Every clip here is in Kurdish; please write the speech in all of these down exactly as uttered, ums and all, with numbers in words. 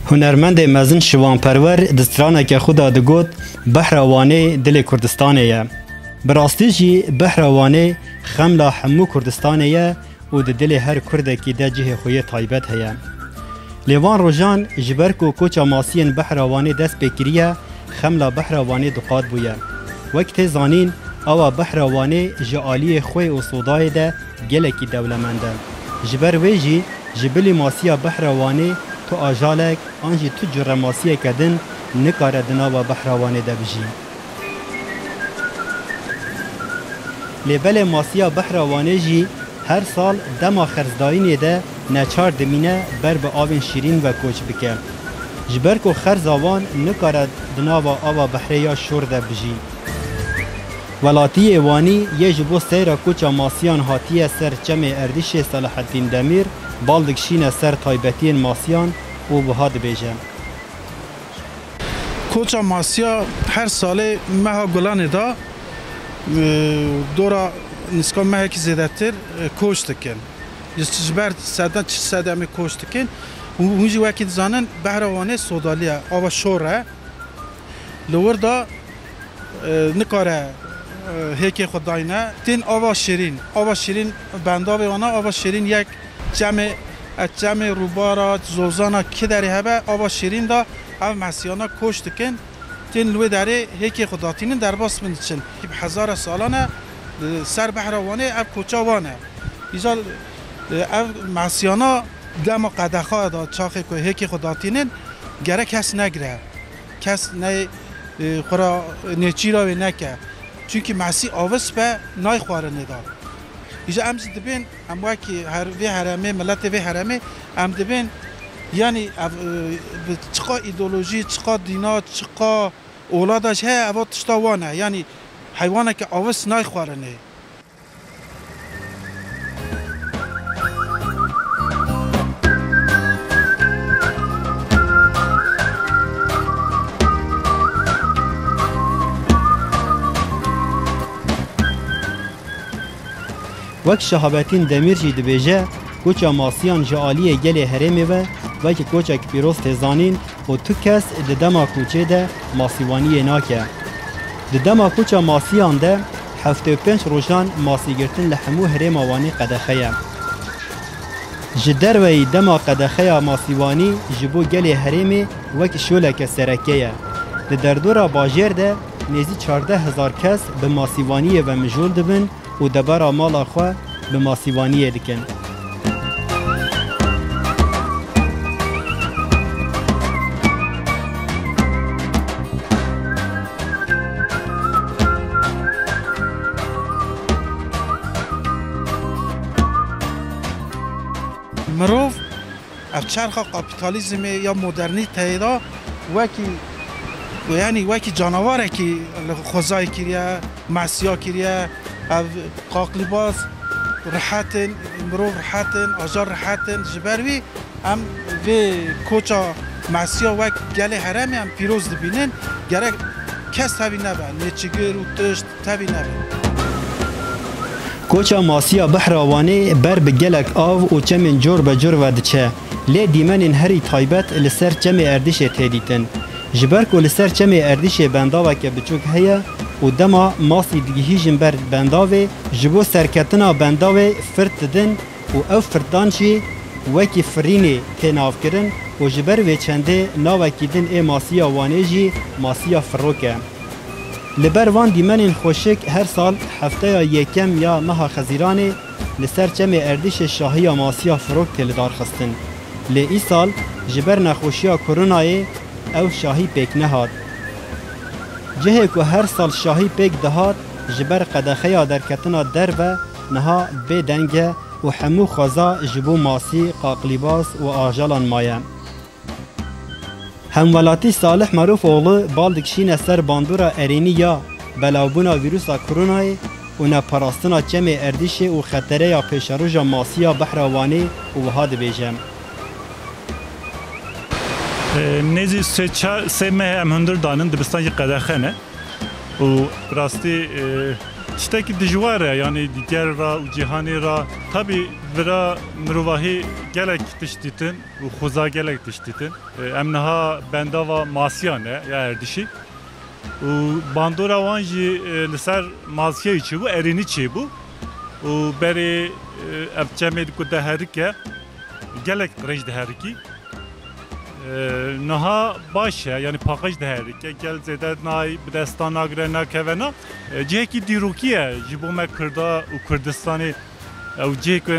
Hunermendê mezin Şivan Perwer di straneke xwe de digot, Behra Wanê dilê Kurdistanê ye. Bi rastî jî Behra Wanê xemla hemû Kurdistanê ye û di dilê her Kurdekî de cihê xwe yê taybet heye. Lê van rojan ji ber ku koça masiyên Behra Wanê dest pê kiriye, xemla Behra Wanê duqat bûye. Wek tê zanîn, ava Behra Wanê ji aliyê xwê û sodayê de gelekî dewlemend e. Ji ber wê jî ji bilî masiya Behra Wanê tu ajalek an jî tu cure masiyeke din nikare di nava Behra Wanê de bijî. Lê belê masiya Behra Wanê jî her sal dema xerzdayînê de neçar dimîne ber bi avên şîrîn ve koç bike. Ji ber ku xerza wan nikare di nava ava behrê ya şor de bijî. Welatiyê Wanî yê ji bo seyra koça masiyan hatiye ser çemê erdîşê Selaheddîn Demîr bal dikişîne ser taybetiyên masiyan û wiha dibêje. Koça masiya her salê meha Gulanê de, e, dora nîska mehekî zêdetir, e, koç dikin. Ji, ji ber sede, çi sede em ê koç dikin. Hû-, hûn jî wekî dizanin, Behra Wanê sodalî ye, ava şor e. Li wir de, e, nikare, e, hêkê xwe dayne. Tên ava şêrîn. Ava şêrîn bendavê wana, ava şêrîn yek çemê, e, çemê rûbara, zozana ki derê hebe, ava şêrîn de ev mesiyana koç dikin. Tên li wê derê hêkê xwe datînin, derbas bin diçin. Bi hezara salan e, e, ser behra wan e, ev koça wan e. Îcar, e, ev mesiyana dema qedexa da çaxê ku hêkê xwe datînin, gerek kes negire. Kes ney, e, xwe ra nêçîra wê neke. Çunkî mesî avis be nayxwarinê da. Îja em jî dibên, em wekî her, vê heremê, miletê vê heremê, em dibên, yanî ev, e, bi çiqa îdeolojî, çiqa dîna, çiqa ola da jî heye, eva tişta wan e. Yanî heywaneke avis nayxwarinê. Wek Şahabetîn Demîr jî dibêje, koça masiyan ji aliyê gelê herêmê ve wekî koçek pîroz tê zanîn û tu kes di dema koçê de masîwaniyê nake. Di dema koça masiyan de heftê û pênc rojan masîgirtin li hemû herêma Wanê qedexe ye. Ji derveyî dema qedexeya masîwanî ji bo gelê herêmê wek şoleke sereke ye. Di derdora bajêr de nêzî çardeh hezar kes bi masîwaniyê ve mijûl dibin û debara mala xwe bi masîwaniyê dikin. Mirov ev çerxa kapîtalîzmê ya modernîteyê de wekî, yanî wekî canawarekî li xwezayê kiriye, mesiya kiriye. Ev qaqlîbaz rihet in, mirov rihet in, ajar rihet in. Ji ber wî em vê koça mesiya wek gelê herêmê em pîroz dibînin. Gerek kes tevî nebe, nêçîgir û tişt tevî nebe. Koça masiya Behra Wanê ber bi gelek av û çemên cor be cor ve diçe, lê dîmenên herî taybet li ser çemê Erdîşê tê dîtin. Ji ber ku li ser çemê Erdîşê bendaveke biçûk heye û dema masî digihîjin ber bendavê, ji bo serketina bendavê firt didin û ew firdan jî wekî firînê tê navkirin û ji ber vê çendê navekî din ê masiya Wanê jî masiya firok e. Li ber van dîmenên xweşik her sal hefteya yekem ya meha Xezîranê li ser çemê Erdîşê şahiya masiya firok tê lidarxistin. Lê îsal ji ber nexweşiya koronayê ew şahî pêk nehat. Cihê ku her sal şahî pêk dihat, ji ber qedexeya derketina derve niha bê deng e û hemû xweza ji bo masî, qaqlîbaz û ajalan maye. Hemwelatî Salih Marûfoğlu bal dikişîne ser bandora erênî ya belawbûna vîrusa koronayê û neparastina çemê Erdîşê û xetereya pêşeroja masiya Behra Wanê û wiha dibêje. Nêzî sê çar, sê meh em hundir danin, dibistan jî qedexe ne. Û bi rastî, e, Tiştekî dijwar e, yanî di gel re û cîhanê re. Tabî vira mirovahî gelek tişt dîtin û xuza gelek tişt dîtin. E, em niha bendava masiya ne ya Erdîşî. Û bandora wan jî, e, li ser masiyê çêbû, erênî çêbû. Û berê, e, ev çemê ku diherike, gelek qirêj diherikî. E, niha baş e, yanî paqij diherike. Gel zêde nayê bi destan nagire, nakeve na. E, cihekî dîrokî ye ji bo me Kurda û Kurdistanê. Ew cihê ku,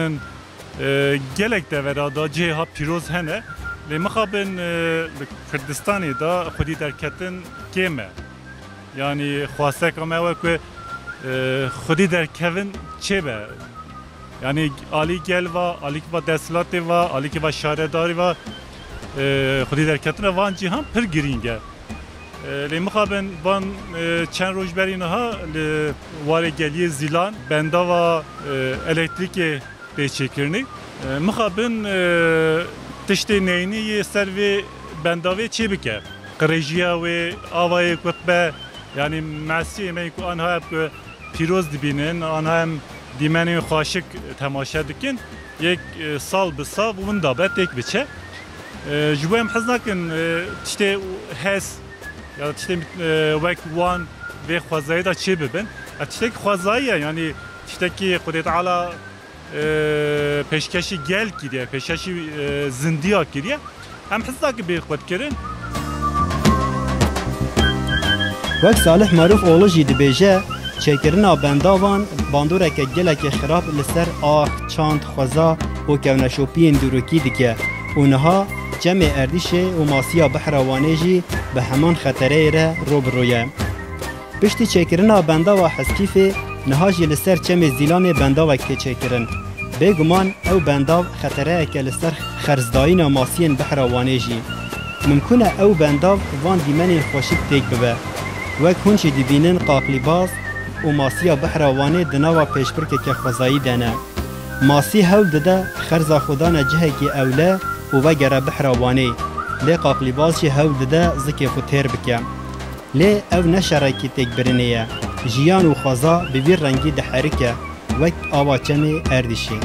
e, gelek devera da cihê ha pîroz hene. Lê mixabin, e, li Kurdistanê da xwedî derketin kêm e. Yanî xwasteka me ew e ku, e, xwedî derkevin çêbe. Yanî alî gel va, alî va desthilatê va, alî va şaredarî va, e, xwedî derketina van cîhan pir girîng e. E, lê mixabin van, e, çend roj berî niha li warê geliyê Zîlan bendava, e, elektrîkê tê çêkirinê. E, mixabin, e, tiştê neyînî yê ser vê bendavê çêbike. Qirêjiya wê, avayê kutbe, yanî mesiyê me ku anha hep ku pîroz dibînin, anha em dîmenên xweşik temaşe dikin, yek, e, sal bi sal winda be têk biçe. E, ji bo em hez nakin, e, tiştê hes ya tiştê, e, wek wan vê xwezayê de çê bibin. Ev tiştekî xwezayî ye, yanî tiştekî Xwedê Teala, e, pêşkeşî gel kiriye, pêşkeşî, e, zindiya kiriye. Em hez nakin bê xwedkirin. Wek Salih Maruf oğlu jî dibêje, çêkirina bendavan bandoreke gelekî xirab li ser ax, çand, xweza û kevneşopiyên dîrokî dike û niha çemê Erdîşê û masiya Behra Wanê jî bi heman xetereyê re rû bi rû ye. Piştî çêkirina bendava Heskîfê, niha jî li ser çemê Zîlanê bendavek tê çêkirin. Bêguman ew bendav xetereyeke li ser xercdayîna masiyên Behra Wanê jî. Mimkun e ew bendav van dîmenên xweşik têk bibe. Wek hûn jî dibînin, qaqlîbaz û masiya Behra Wanê di nava pêşbirkeke xwezayî de ne. Masî hewl dide xerza xwe dane cihekî ewle û vegere Behra Wanê. Lê qaqlîbaz jî hewl dide zikê xwe têr bike. Lê ev ne şerekî têkbirinê ye. Jiyan û xweza bi vî rengî diherike, wek ava çemê Erdîşê.